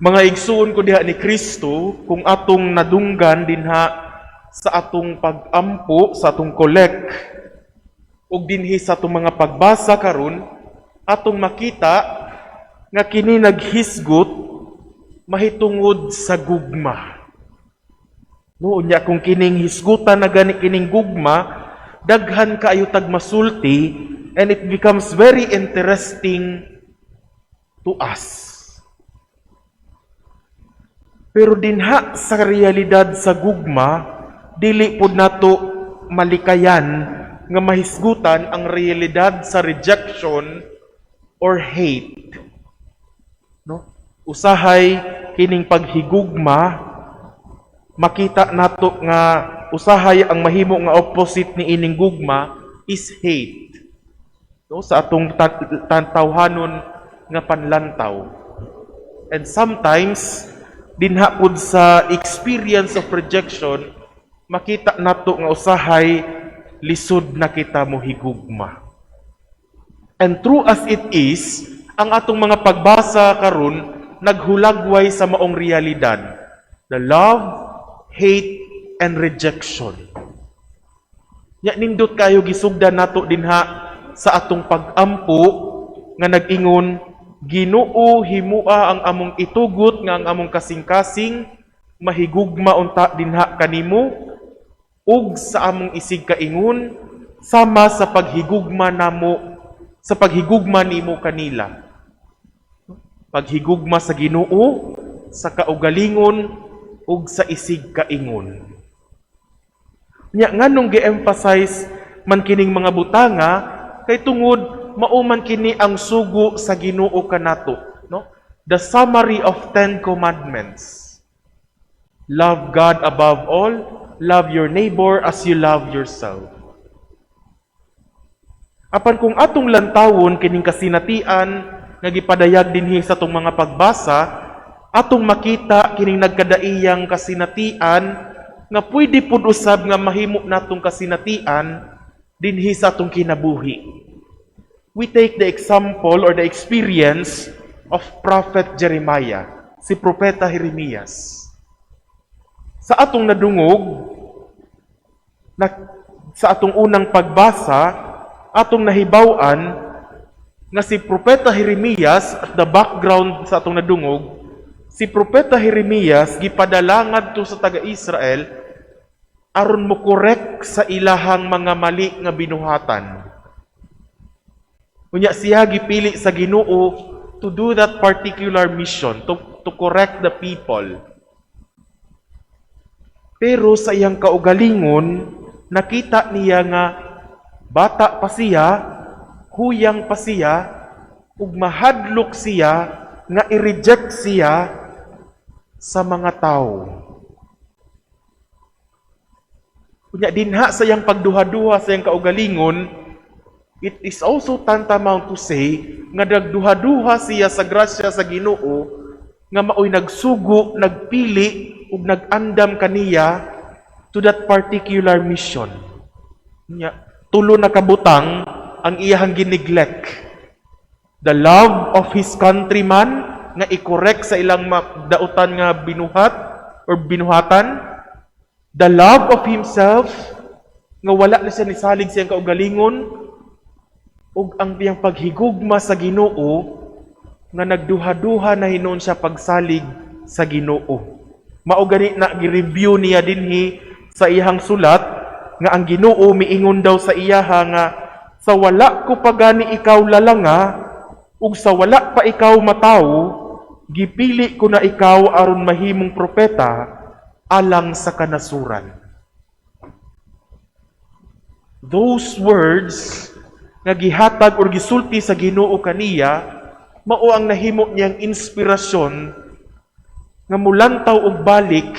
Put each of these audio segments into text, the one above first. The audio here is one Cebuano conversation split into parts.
Mga igsuon ko diha ni Kristo, kung atong nadunggan dinha sa atong pag-ampo, sa atong collect, ug dinhi sa atong mga pagbasa karon, atong makita nga kini naghisgot mahitungod sa gugma. No, unya kung kining hisgutan na gani kining gugma, daghan kaayo tag masulti and it becomes very interesting to us. Pero dinha sa realidad sa gugma, dili pud nato malikayan nga mahisgutan ang realidad sa rejection or hate. No? Usahay kining paghigugma, makita nato nga usahay ang mahimo nga opposite ni ining gugma is hate. No, sa atong tawhanon nga panlantaw. And sometimes dinha pud sa experience of rejection, makita nato nga usahay lisod na kita mohigugma. And true as it is, ang atong mga pagbasa karon naghulagway sa maong realidad. The love, hate, and rejection. Nya nindot kayo gisugdan nato dinha sa atong pag-ampo nga nag-ingon, "Ginoo, himua ang among itugot nga ang among kasing-kasing mahigugma unta dinha kanimo ug sa among isig kaingon sama sa paghigugma namo sa paghigugma nimo kanila." Paghigugma sa Ginoo sa kaugalingon ug sa isig kaingon. Nya nganong gi-emphasize man kining mga butanga? Kay tungod mao man kini ang sugo sa Ginoo kanato, no? The summary of 10 Commandments. Love God above all, love your neighbor as you love yourself. Apan kung atong lantawon kining kasinatian nga gipadayag dinhi sa atong mga pagbasa, atong makita kining nagkadaiyang kasinatian nga pwede pud usab nga mahimo natong kasinatian dinhi sa atong kinabuhi. We take the example or the experience of Prophet Jeremiah, si Propeta Jeremias. Sa atong nadungog, na, sa atong unang pagbasa, atong nahibaw-an nga si Propeta Jeremias, at the background sa atong nadungog, si Propeta Jeremias gipadala ngadto sa taga-Israel aron mo correct sa ilahang mga mali nga binuhatan. Unya siya gipili sa Ginoo to do that particular mission, to correct the people. Pero sa iyang kaugalingon, nakita niya nga bata pa siya, huyang pa siya, ug mahadlok siya nga i-reject siya sa mga tao. Unya dinha sa iyang pagduha-duha sa iyang kaugalingon, it is also tantamount to say nga nagduha-duha siya sa grasya sa Ginoo nga maoy nagsugo, nagpili ug nag-andam kaniya to that particular mission. Nya, tulo na kabutang ang iyahang gineglect. The love of his countryman nga i-correct sa ilang dautan nga binuhat or binuhatan. The love of himself nga wala na siya nisalig sa iyang kaugalingon, ug ang iyang paghigugma sa Ginoo nga nagduha-duha na hinuon siya pagsalig sa Ginoo. Mao gani na gi-review niya dinhi sa iyang sulat nga ang Ginoo miingon daw sa iyaha nga sa wala ko pa gani ikaw lalanga ug sa wala pa ikaw matawo, gipili ko na ikaw aron mahimong propeta alang sa kanasuran. Those words nga gihatag or gisulti sa Ginoo kaniya mao ang nahimo niyang inspirasyon nga mulantaw og balik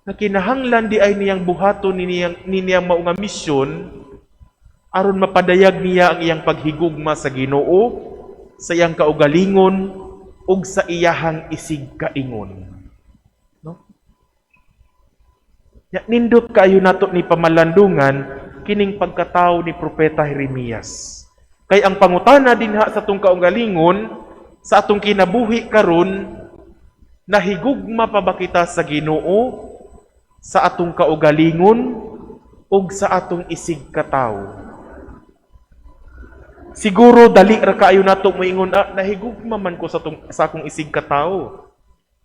na kinahanglan di ay niyang buhaton ni niyang mao nga misyon aron mapadayag niya ang iyang paghigugma sa Ginoo, sa iyang kaugalingon ug sa iyahang isig kaingon. No? Ya, nindot kaayo nato ni pamalandungan kining pagkatawo ni Propeta Jeremias. Kay ang pangutana dinha sa atong kaugalingon, Sa atong kinabuhi karon, nahigugma pa ba kita sa Ginoo, sa atong kaugalingon, ug sa atong isig katawo? Siguro dali ra kaayo nato moingon, "Ah, nahigugma man ko sa akong isig katawo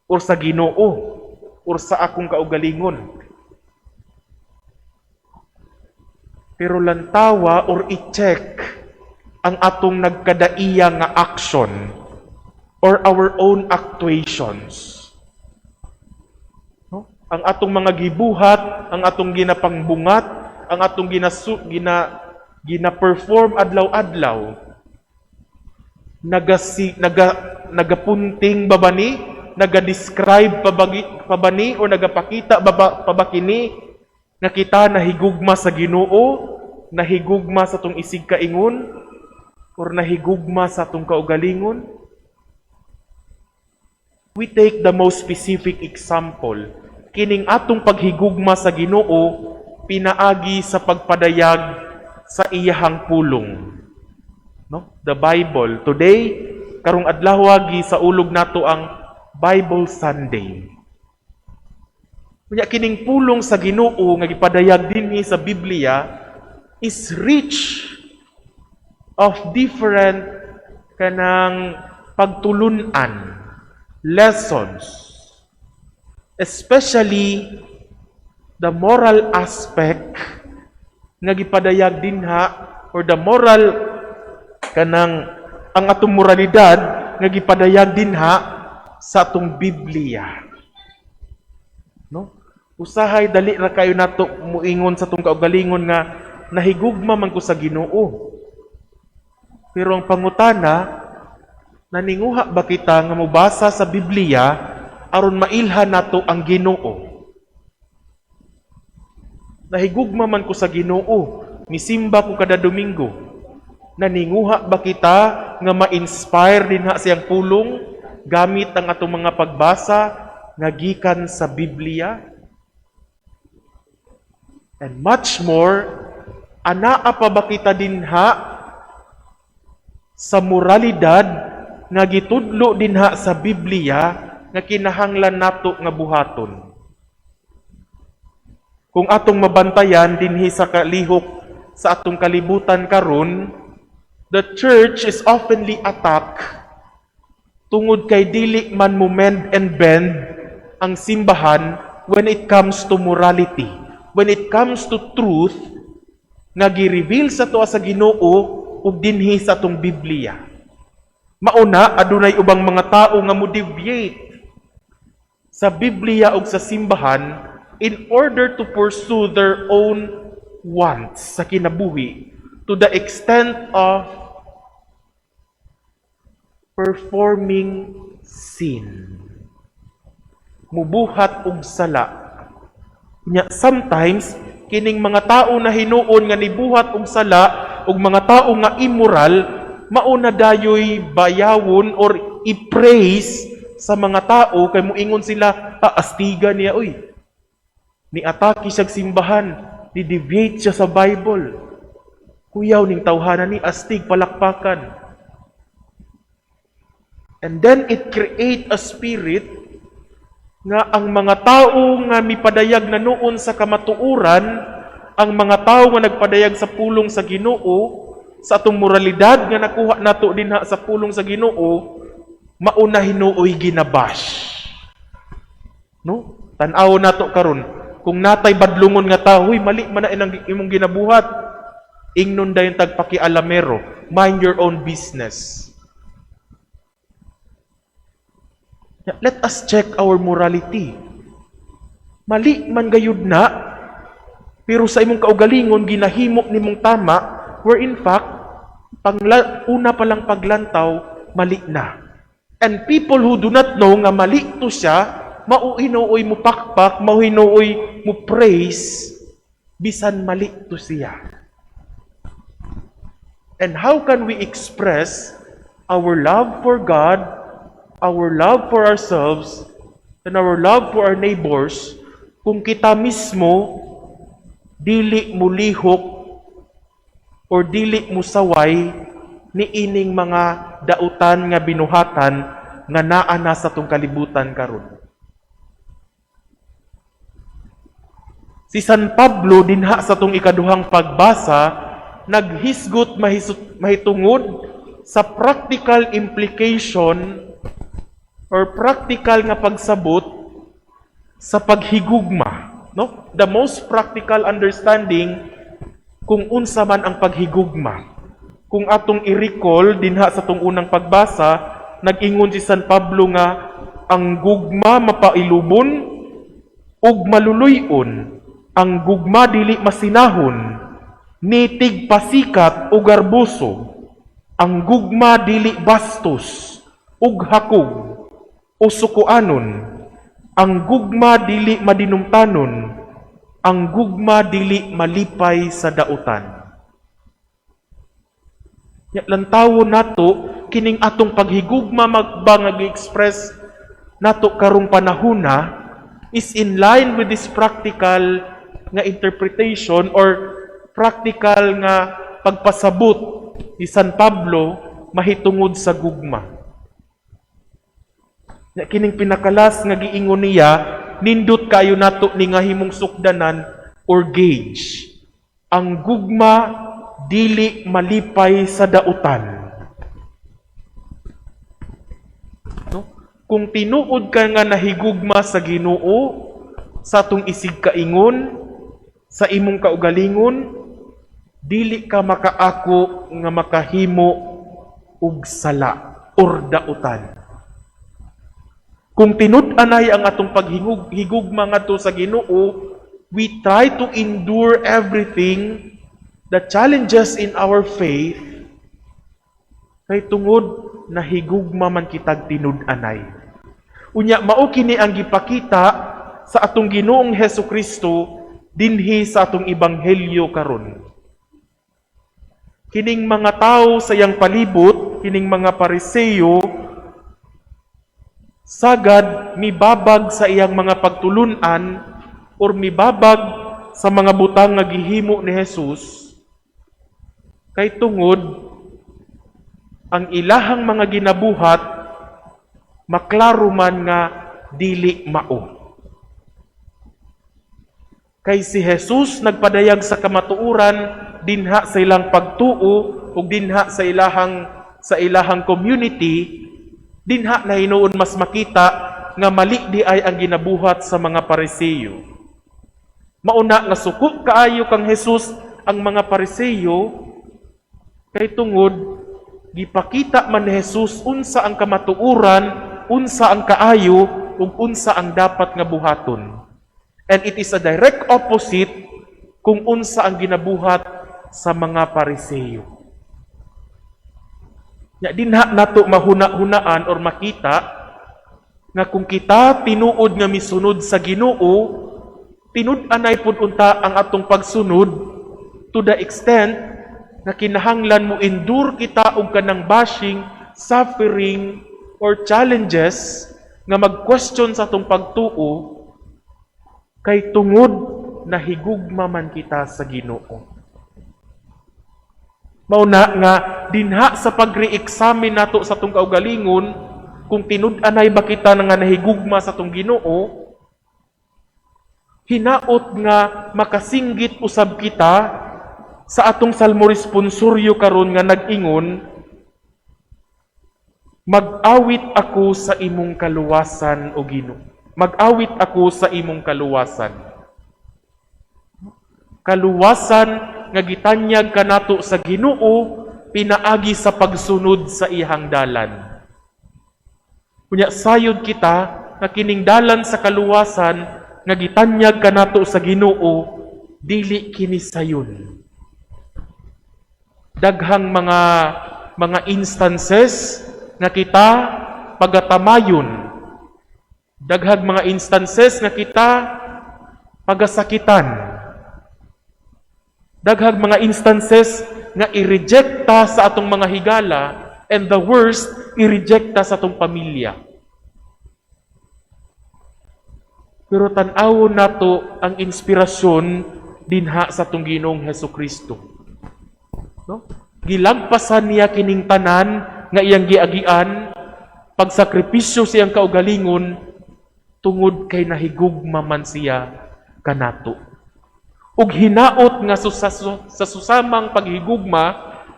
or sa Ginoo or sa akong kaugalingon." Pero lantawa or i-check ang atong nagkadaiya nga action or our own actuations. No? Ang atong mga gibuhat, ang atong ginapangbungat, ang atong gina-perform adlaw-adlaw, nagasi, naga, nagapunting ba ba ni? Naga-describe pa ba ni? O nagapakita pa ba kini nga kita nahigugma sa Ginoo, nahigugma sa atong isig kaingon, or nahigugma sa atong kaugalingon? We take the most specific example. Kining atong paghigugma sa Ginoo pinaagi sa pagpadayag sa iyahang pulong. No? The Bible. Today, karong adlaw, gisaulog nato ang Bible Sunday. Unya kining pulong sa Ginoo nga gipadayag dinhi sa Biblia is rich of different kanang pagtulunan, lessons, especially the moral aspect nga gipadayag dinha or the moral kanang ang atong moralidad nga gipadayag dinha sa atong Biblia. No? Usahay dali ra kayo nato muingon sa atong kaugalingon nga nahigugma man ko sa Ginoo. Pero ang pangutana, naninguha ba kita nga mobasa sa Biblia aron mailhan nato ang Ginoo? Nahigugma man ko sa Ginoo, misimba ko kada Domingo. Naninguha ba kita nga ma-inspire dinha siyang pulong gamit ang atong mga pagbasa nga gikan sa Biblia? And much more, anaa pa ba kita dinha sa moralidad nga gitudlo dinha sa Biblia nga kinahanglan nato nga buhaton? Kung atong mabantayan dinhi sa kalihok sa atong kalibutan karon, the church is oftenly attacked tungod kay dili man mo mend and bend ang simbahan when it comes to morality, when it comes to truth nga gi-reveal sa atoa sa Ginoo ug dinhi sa atong Biblia. Mauna adunay ubang mga tao nga mo deviate sa Biblia ug sa simbahan in order to pursue their own wants sa kinabuhi to the extent of performing sin. Mubuhat og sala. Nya sometimes kining mga tao na hinuon nga nibuhat og sala ug mga tao nga immoral, mauna dayoy bayawon or i-praise sa mga tao kay muingon sila, "Ah, astiga niya oy. Ni atake siya simbahan, ni deviate siya sa Bible. Kuyaw ning tawhana ni, astig, palakpakan." And then it create a spirit nga ang mga tao nga mipadayag na noon sa kamatuoran, ang mga tao nga nagpadayag sa pulong sa Ginoo, sa atong moralidad nga nakuha nato dinha sa pulong sa Ginoo, mauna hinuoy ginabash. No? Tan-aw nato karon, kung natay badlungon nga tao, "Huy, mali man na inang imong ginabuhat." Ingnon dayon tag pakialamero, "Mind your own business." Let us check our morality. Mali man gayud na, pero sa imong kaugalingon, ginahimo nimong tama, where in fact, una pa lang paglantaw, mali na. And people who do not know nga mali to siya, mao hinuoy mo pakpak, mao hinuoy mo praise, bisan mali to siya. And how can we express our love for God, our love for ourselves, and our love for our neighbors kung kita mismo dili mo lihok or dili mo saway niining mga dautan nga binuhatan nga naa na sa atong kalibutan karon. Si San Pablo dinha sa atong ikaduhang pagbasa naghisgot mahitungod sa practical implication or practical nga pagsabot sa paghigugma, no? The most practical understanding kung unsa man ang paghigugma. Kung atong i-recall dinha sa atong unang pagbasa, nag-ingon si San Pablo nga ang gugma mapailubon ug maluluy-on, ang gugma dili masinahon, ni tigpasikat ug garboso, ang gugma dili bastos ug hakog o sukuanon, ang gugma dili madinumtanon, ang gugma dili malipay sa dautan. Ya, lantawon nato kining atong paghigugma magba nga gi-express nato karong panahona is in line with this practical nga interpretation or practical nga pagpasabot ni San Pablo mahitungod sa gugma. Ya, kining pinakalas nga giingon niya, nindot kayo nato ni nga himong sukdanan or gauge. Ang gugma dili malipay sa dautan. No? Kung tinuod ka nga nahigugma sa Ginoo, sa atong isig kaingon, sa imong kaugalingon, dili ka makaako nga makahimo og sala or dautan. Kung tinud-anay ang atong paghigugma ngadto sa Ginoo, we try to endure everything, the challenges in our faith, kay tungod nahigugma man kitag tinud-anay. Unya mao kini ang gipakita sa atong Ginoong Hesus Kristo dinhi sa atong ebanghelyo karon. Kining mga tawo sa iyang palibot, kining mga Pariseyo, sagad mibabag sa iyang mga pagtulunan or mibabag sa mga butang nga gihimo ni Jesus, kay tungod ang ilahang mga ginabuhat maklaro man nga dili mao. Kay si Jesus nagpadayag sa kamatuoran dinha sa ilang pagtuo ug dinha sa ilahang community, dinha na hinuon mas makita nga mali di ay ang ginabuhat sa mga Pariseyo. Mauna nga suko kaayo kang Jesus ang mga Pariseyo kay tungod gipakita man ni Jesus unsa ang kamatuoran, unsa ang kaayo ug unsa ang dapat nga buhaton. And it is a direct opposite kung unsa ang ginabuhat sa mga Pariseyo. Ya, dinha nato mahuna-hunaan or makita nga kung kita tinuod nga misunod sa Ginoo, tinud-anay pud unta ang atong pagsunod to the extent nga kinahanglan mo endure kita og kanang bashing, suffering or challenges nga mag-question sa atong pagtuo kay tungod nahigugma man kita sa Ginoo. Mao na nga dinha sa pag-re-examine nato sa atong kaugalingon kung tinud-anay ba kita nga nahigugma sa atong Ginoo, hinaot nga makasinggit usab kita sa atong Salmo responsoryo karon nga nag-ingon, "Mag-awit ako sa imong kaluwasan, o Ginoo. Mag-awit ako sa imong kaluwasan." Kaluwasan nga gitanyag kanato sa Ginoo pinaagi sa pagsunod sa iyang dalan. Unya sayod kita nga kining dalan sa kaluwasan nga gitanyag kanato sa Ginoo, dili kini sayon. Daghang mga instances nga kita pagatamayon. Daghang mga instances nga kita pagasakitan. Daghang mga instances nga i-rejecta sa atong mga higala, and the worst, i-rejecta sa atong pamilya. Pero tan-awon nato ang inspirasyon dinha sa atong Ginoong Hesus Kristo. No? Gilagpasan niya kining tanan nga iyang giagian, pagsakripisyo sa iyang kaugalingon, tungod kay nahigugma man siya kanato. Ug hinaot nga sa susamang paghigugma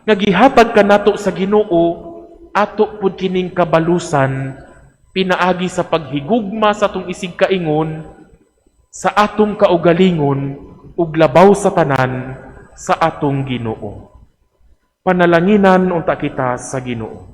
nga gihatag kanato sa Ginoo, ato pud kining kabalusan pinaagi sa paghigugma sa atong isig kaingon, sa atong kaugalingon, ug labaw sa tanan sa atong Ginoo. Panalanginan unta kita sa Ginoo.